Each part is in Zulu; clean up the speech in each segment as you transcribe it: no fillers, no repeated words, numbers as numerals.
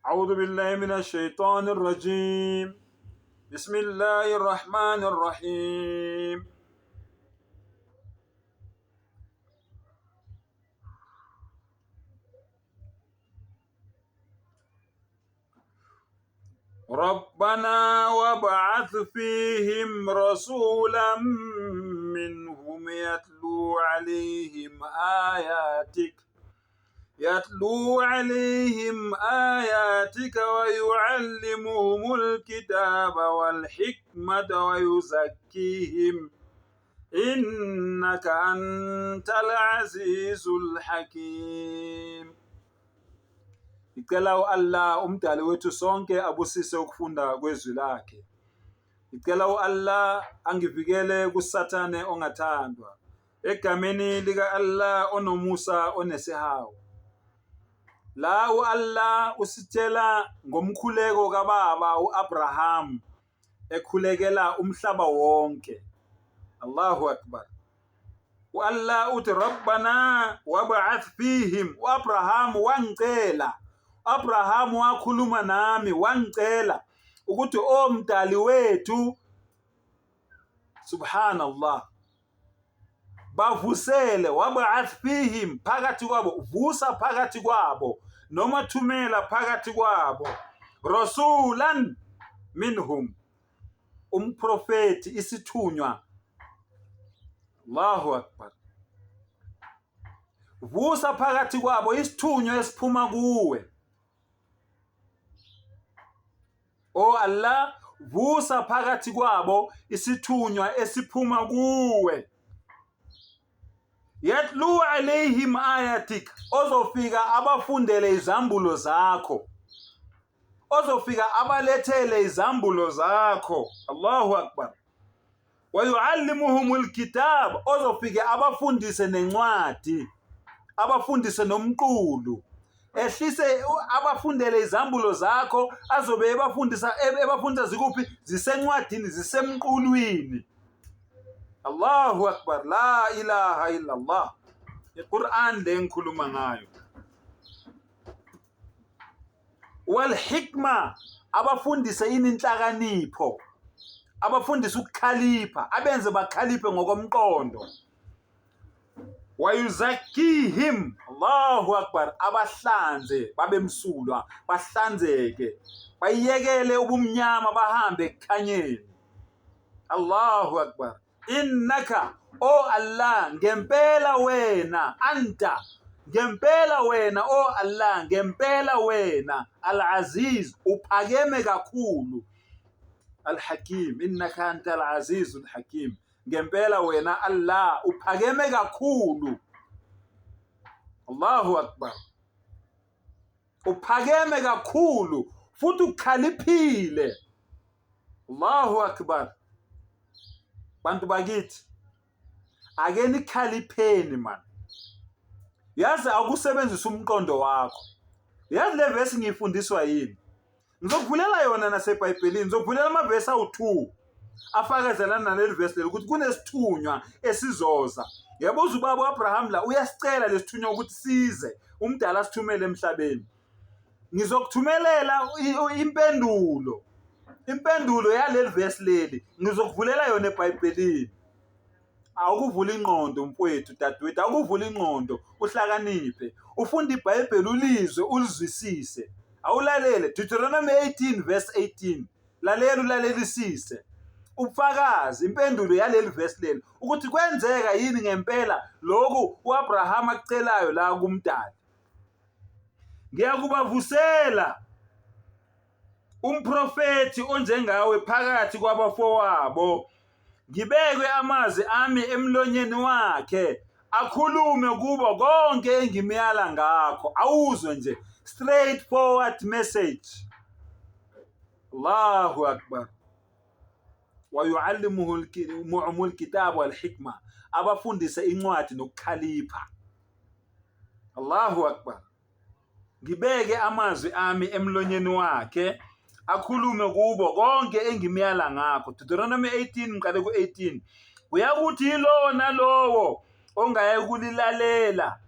أعوذ بالله من الشيطان الرجيم بسم الله الرحمن الرحيم ربنا وابعث فيهم رسولا منهم يتلو عليهم آياتك يتلو عليهم آياتك ويعلمهم الكتاب والحكمة ويزكيهم إنك أنت العزيز الحكيم. Ngicela u-Allah umdali wethu sonke abusise ukufunda kwezwi lakhe. Ngicela u-Allah angivikele kuSathane ongathandwa. Egameni lika-Allah onomusa onesihawu. La u-Allah usitshela ngomkhuleko kababa u-Abraham ekhulekela umhlaba wonke. Allahu Akbar. U-Allah uthi Rabbana wab'ath fihim. U-Abraham wangicela. U-Abraham wakhuluma nami wangicela ukuthi o mdali wethu subhanallah bavusele wab'ath fihim phakathi kwabo vusa phakathi kwabo noma thumela phakathi kwabo rasulan minhum umprofethi isithunywa Allahu akbar vusa phakathi kwabo isithunywa esiphuma kuwe O Allah, vusa phakathi kwabo isithunywa esiphuma kuwe. Yatlu alayhim ayatik, ozofika abafundele izambulo zakho. Ozofika abalethele izambulo zakho. Allahu Akbar. Wayuallimuhum alkitab, ozofike abafundise nencwadi, abafundise nomqulu, ehlise abafundele izambulo zakho, azobe ebafundisa ebafundisa zikuphi? Zisencwadini, zisemqulwini. Allahu akbar, la ilaha illa Allah. IQur'an le ngikhuluma ngayo. Walhikma, abafundise ini inhlakanipho, abafundise ukukhalipha, abenze bakhaliphe ngokomqondo. Wayuzakihim, Allahu akbar, abahlanze babe msulwa, bahlanzeke, bayekele ubumnyama bahambe ekukhanyeni. Allahu akbar. Innaka, o Allah, ngempela wena, anta, ngempela wena, o Allah, ngempela wena, Al-Aziz, uphakeme kakhulu. Al-Hakim, innaka anta al-Aziz al-Hakim. Ngempela wena Allah uphakeme kakhulu. Allahu Akbar. Uphakeme kakhulu futhi ukhaliphile. Allahu Akbar. Bantu bakithi ake nikhalipheni man. Yazi akusebenzisa umqondo wakho. Yazi le verse ngiyifundiswa yini? Ngizokuvulela yona naseBhayibhelini, ngizokuvulela amavesi awu-2 afakazelana naleli vesi leli ukuthi kunesithunywa esizoza. Yabuza ubaba u-Abraham la uyasicela lesithunywa ukuthi size umdala asithumele emhlabeni. Ngizokuthumelela impendulo. Impendulo yaleli vesi leli ngizokuvulela yona eBhayibhelini. Awukuvula ingqondo mfowethu dadewethu, awukuvula ingqondo uhlakaniphe. Ufunde iBhayibheli ulizwe ulizwisise. Awulalele Deuteronomy 18 verse 18. Lalela ulalelisise. Ubufakazi impendulo yaleli verse leli ukuthi kwenzeka yini ngempela lokhu uAbraham akucelayo la kumdali. Ngiyakubavusela umprofethi onjengawe phakathi kwabafowabo ngibeke amazwi ami emlonyeni wakhe akhulume kubo konke engimyala ngakho awuzwe nje straight forward message. Allahu akbar. Wayuallimuhu alkitab walhikma, abafundise incwadi nokukhalipha. Allahu akbar. Ngibeke amazwi ami emlonyeni wakhe akhulume kubo konke engimyala ngakho. Deuteronomy 18 ngiqale ku-18. Uyakuthi yilowo nalowo ongaye kulilalela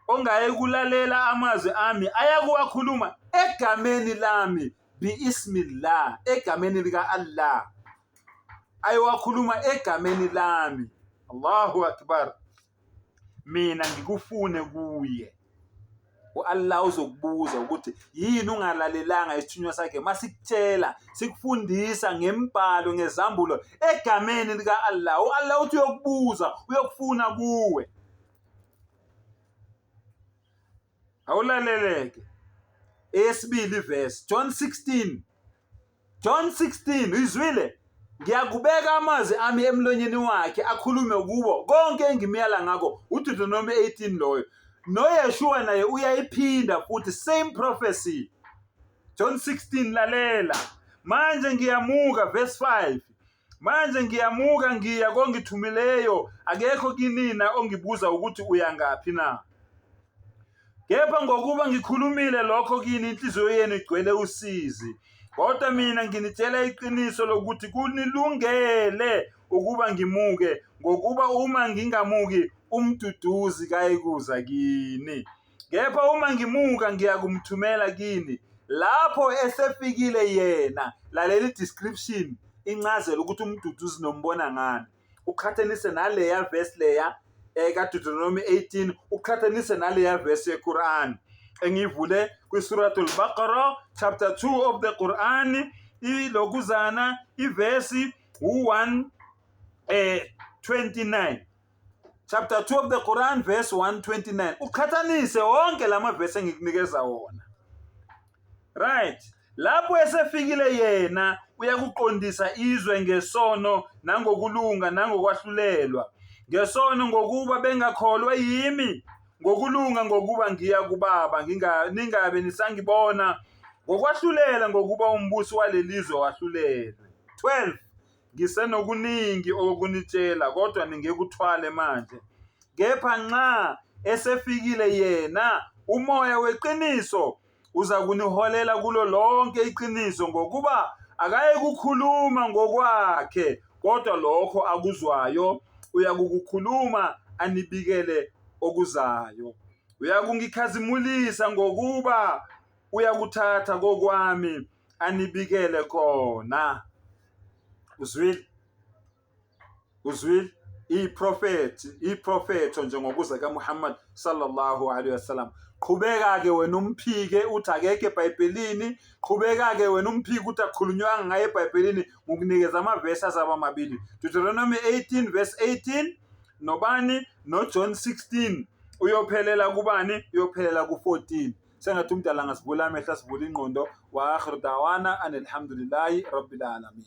Ongayekulalela amazwi ami ayakuwakhuluma egameni lami biismillah, egameni lika-Allah, ayowakhuluma egameni lami. Allahu akbar. Mina ngikufune kuye. U-Allah uzokubuza ukuthi yini ungalalelanga isithunywa sakhe masikutshela sikufundisa ngembhalo ngezambulo egameni lika-Allah. U-Allah uthi uyokubuza, uyokufuna kuwe. Awulaleleke. Eyesibili verse, John 16. John 16, uyizwile? Ngiyakubeka amazwi ami emlonyeni wakhe akhulume kubo konke engimyala ngakho. UDeuteronomy 18 loyo. NoYeshua naye uyayiphinda futhi same prophecy. John 16 lalela. Manje ngiyamuka verse 5. Manje ngiyamuka ngiya kongithumileyo, akekho kinina ongibuza ukuthi uya ngaphi na. Kepha ngokuba ngikhulumile lokho kini, inhliziyo yenu igcwele usizi. Kodwa mina nginitshela iqiniso lokuthi kunilungele ukuba ngimuke, ngokuba uma ngingamuki, umduduzi kayikuza kini. Kepha uma ngimuka ngiyakumthumela kini. Lapho esefikile yena, lalela i-description, incazelo ukuthi umduduzi nombona ngani. Uqhathanise naleya verse leya ekaDeuteronomy 18, uqhathanise naleya verse yeQuran engiyivule kwiSuratul Baqarah chapter 2 of the Quran, ilokuzana ivesi u-1 29. Chapter 2 of the Quran verse 129. Uqhathanise wonke lama verse engikunikeza wona. Right. Lapho esefikile yena uyakuqondisa izwe ngesono nangokulunga nangokwahlulelwa. Ngesono ngokuba bengakholwa yimi, ngokulunga ngokuba ngiya kubaba nginga ningabe nisangibona, ngokwahlulela ngokuba umbusi walelizwe wahlulelwe. 12 Ngisenokuningi okokunitshela, kodwa ningekuthwale manje. Kepha nxa esefikile yena, uMoya weqiniso, uzakuniholela kulo lonke iqiniso, ngokuba akayikukhuluma ngokwakhe, kodwa lokho akuzwayo uyakukukhuluma anibikele okuzayo. Uyakungikhazimulisa, ngokuba uyakuthatha kokwami anibikele kona. Uzwile? Uzwile? Iprofethi, iprofetho nje ngokuza kaMuhammad sallallahu alaihi wasallam. Qhubeka-ke wena umphike uthi akekho eBhayibhelini. Qhubeka-ke wena umphike uthi akukhulunywanga ngaye eBhayibhelini. Ngokunikeza amavesi azaba mabili. Deuteronomy 18 verse 18 nobani noJohn 16 uyophelela kubani? Uyophelela ku-14. Sengathi umdala angasivula amehlo asivule ingqondo. Wa akhiru dawana anilhamdulillahi rabbil alamin.